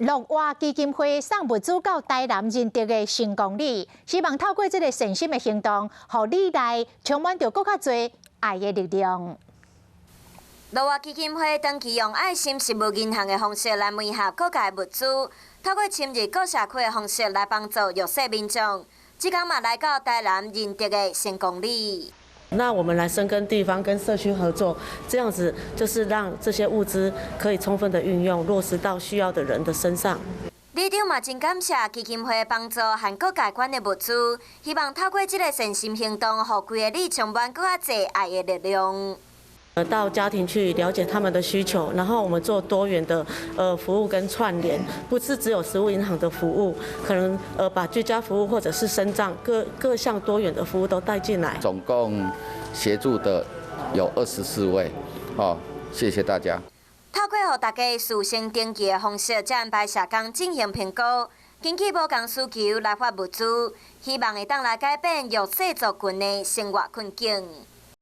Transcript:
樂活基金會送物資到台南仁德的成功里，希望透過這个善心的行動，予里內充滿著閣較濟愛的力量。樂活基金會長期用愛心食物銀行的方式來媒合各界物資，透過深入各社區的方式來幫助弱勢民眾。這工嘛來到台南仁德的成功里。那我們來深耕地方，跟社區合作，這樣子就是讓這些物資可以充分的運用，落實到需要的人的身上。里長嘛真感謝基金會幫助和各界捐的物資，希望透過這个善心行動，予規个里充滿閣較濟愛的力量。到家庭去了解他們的需求，然後我們做多元的服務跟串聯，不是只有食物銀行的服務，可能把居家服務或者是身障各各項多元的服務都帶進來。總共協助的有24位，哦，謝謝大家。透過予大家事先登記的方式，才安排社工進行評估，根據無仝需求來發物資，希望會當來改變弱勢族群的生活困境。